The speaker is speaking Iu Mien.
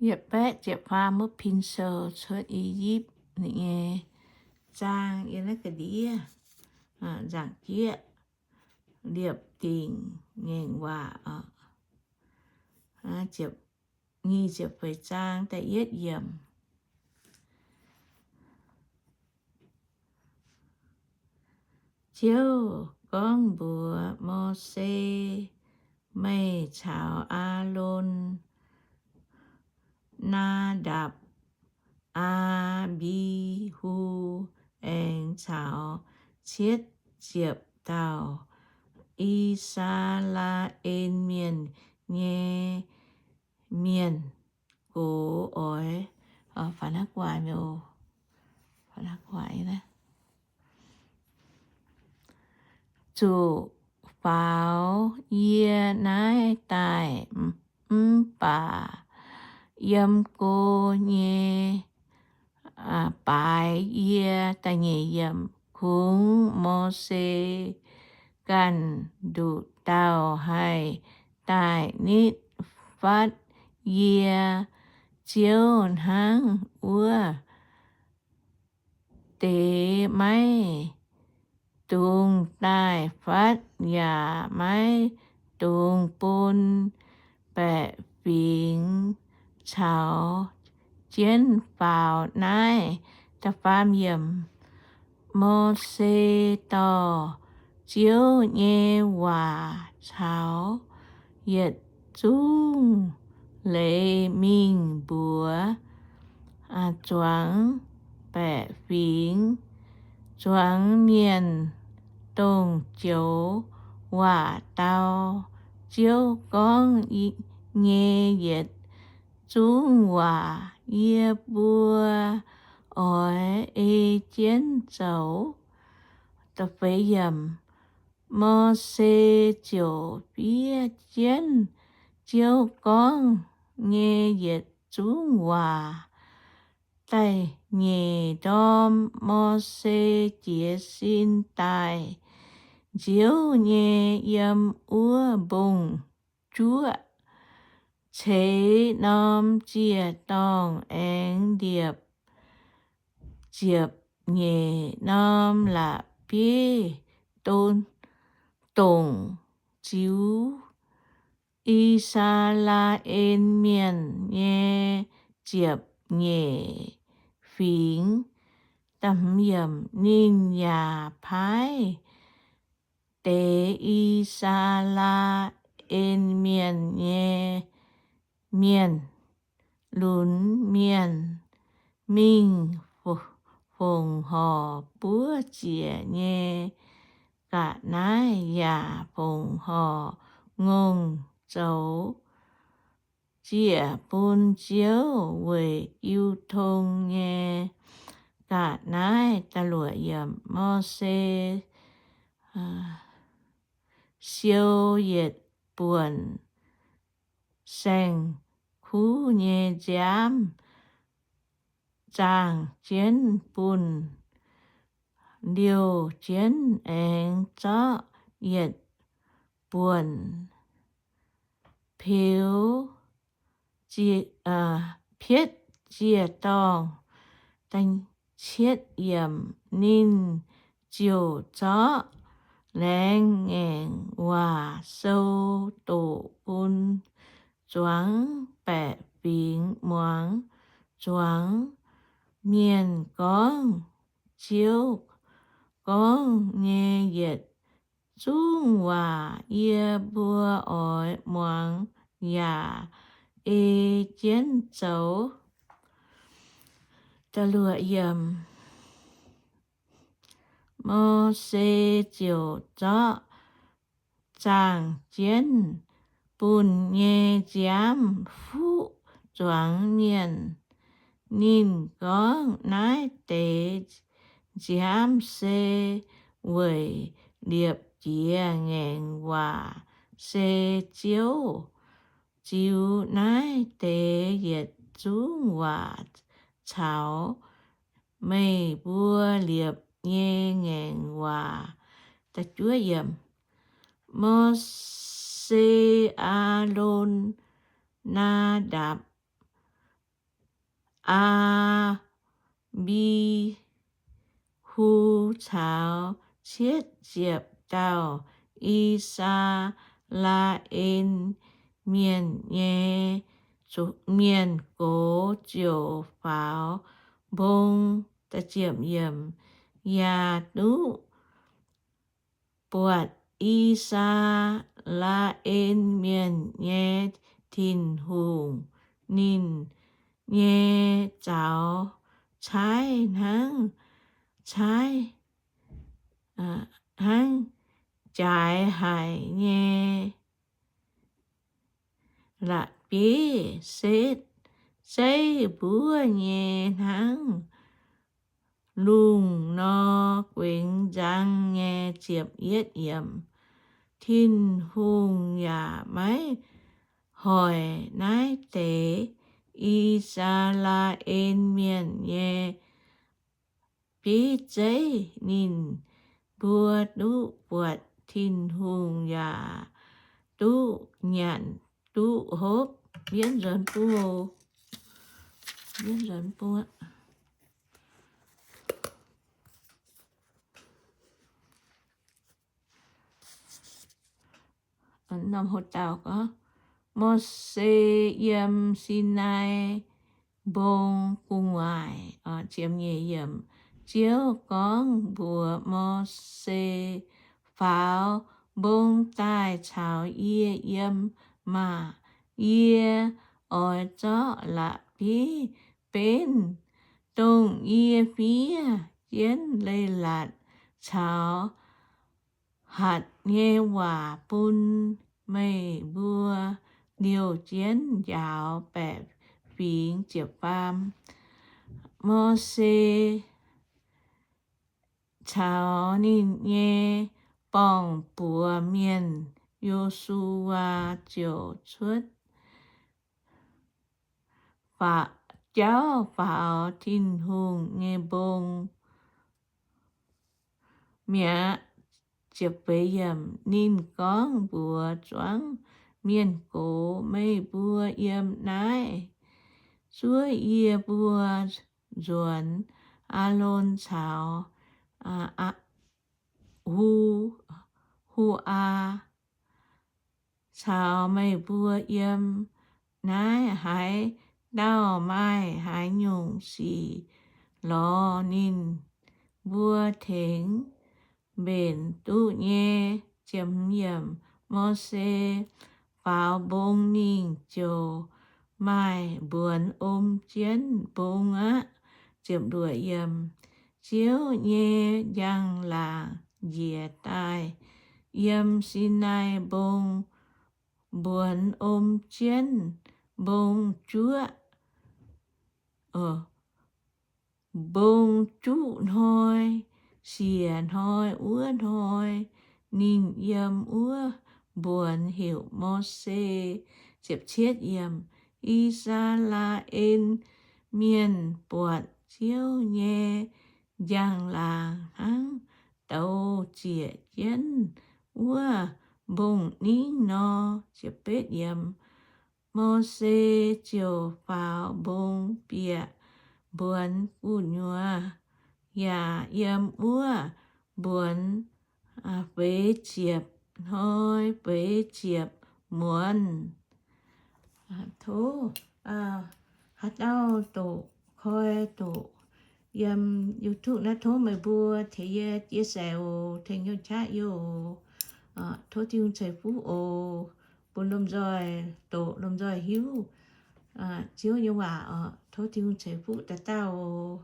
Yietc baeqv ziepc faam wuov pin sou cuotv I^yipv nyei zaang yiem naaiv ga'ndiev, nzaangc jieqv liepc dingc ngaengc waac oc. Nyic ziepc feix zaang da'yietv yiemc. Ziouv gorngv mbuox Mose, Meih caux Aalon, Naa^ndapc, Aa^mbi^hu, aengx caux cietv ziepc dauh I^saa^laa^en Mienh nyei mienh gox oix, zuqc faaux yie naaiv daaih mv baac yiem go nyei baaix yie. Da'nyeic yiemc. Kungx Mose ganh nduqc dauh haih daaih nitv fatv yie. Ziouv hnangv wuov deix maiv dungx daaih fatv yaac maiv dungx bun baeqc fingx caux jienv faaux naaiv. Da'faam yiemc. Mose dorh Ziouv nyei waac caux yietc zungv leiz mingh mbuox zuangx baeqc fingx, zuangx mienh, dongh joux waac dau Ziouv gorngv nyei yietc zungv waac yie mbuo oix ei jienv zoux. Mose ziouc fiev jienv Ziouv gorngv nyei yietc zungv waac. Da'nyeic ndorm Mose jiez sin daaih nziouv nyei yiem wuov mbong-juoqv, ceix norm ziec-dorngh aengx ndiepc ziepc nyeic norm la'bieiv-dongh ziux I^saa^laa^en Mienh nyei ziepc nyeic fingx. Ninh yaac paaiv deix I^saa^laa^en Mienh nyei mienh lunx mienh mingh fongc horc buov ziec nyei ga'naaiv yaac fongc horc ngongh zoux ziec bun Ziouv weic jiu tong nyei ga'naaiv. Mose siou yietc buonc saeng-kuv nyei nziaamv zaangh jienv bunh liouh jienv, aengx zorqv yietc buonc peux pietv ziec-dorngh. Cietv yiemc. Ninh ziouc zorqv laengz ngaengc waac sou doqc bun zuangx baeqc fingx muangx. Zuangx mienh gorngv, Ziouv gorngv nyei yietc zungv waac yie mbuo oix muangx yaac ei jienv zoux. Mose ziouc zorqv zaangh jienv bunh nyei nziaamv fuqv zuangx mienh. Ninh gorngv, Naaiv deix nziaamv se weic liepc jiez ngaengc waac, se Ziouv ziux naaiv deix yietc zungv waac caux meih mbuo liepc nyei ngaengc waac. Mose, Aalon, Naa^ndapc, Aa^mbi^hu caux cietv ziepc dauh I^saa^laa^en Mienh nyei mienh gox ziouc faaux mbong, yaac duqv buatc I^saa^laa^en Mienh nyei Tin-Hungh. Ninh nyei zaux caaiv hnangv, caaiv, hnangv jaaix haic nyei la'bieiv setv, zeiv mbuov nyei hnangv lungh nor guenx nzang nyei. Ziepc yietv yiemc. Tin-Hungh yaac maiv hoic naaiv deix I^saa^laa^en Mienh nyei bieiv zeiv. Ninh mbuo duqv buatc Tin-Hungh yaac duqv nyanc duqv hopv. Mienv nzuonx buo, mienv nzuonx buo. Norm hlo dauh gorngv, Mose yiem Sinai Mbong gu'nguaaic. Ziemx nyeic yiemc. Ziouv gorngv mbuox Mose, Faaux mbong daaih caux yie yiem maah! Yie oix zorqv la'bieiv-benv, dongh yie fiev jienv leiz-latc caux hatc nyei waac bun meih mbuo liouh jienv njaaux baeqc fingx. Ziepc faam. Mose caux ninh nyei borng-buoz mienh, Yo^su^waa, ziouc cuotv jauv faaux Tin-Hungh nyei mbong mi'aqv. Ninh gorngv mbuox zuangx mienh gox, Meih mbuo yiem naaiv zuov yie mbuo nzuonx. Aalon caux Hu, Hu^aa caux meih mbuo yiem naaiv. Haaix dauh maaih haaix nyungc sic lorz ninh mbuo tengx mbenc duqv nyei. Mose faaux mbong mingh ziouc maaih mbuonx om jienv mbong aqv. Ziouv nyei njang-laangc njiec daaih yiem Sinai Mbong, mbuonx om jienv mbong juoqv, mbong juqv hnoi, siec hnoi wuov hnoi, ninh yiem wuov mbuonx heuc Mose. I^saa^laa^en Mienh buatc Ziouv nyei njang-laangc hnangv douz ziec jienv wuov mbong-ningv nor. Mose ziouc faaux mbong bieqc mbuonx gu'nyuoz, yaac yiem wuov mbuonx feix ziepc hnoi feix ziepc muonz. Tov haaix dauh doqc koi doqc yiem YouTube naaiv, tov meih mbuo tengx yie chia sẻ oc, tengx yie qaqv yie oc. Tov Tin-Hungh ceix fuqv oc, bun lomh nzoih doqc lomh nzoih hiuv Ziouv nyei waac oc. Tov Tin-Hungh ceix fuqv dauh dauh oc.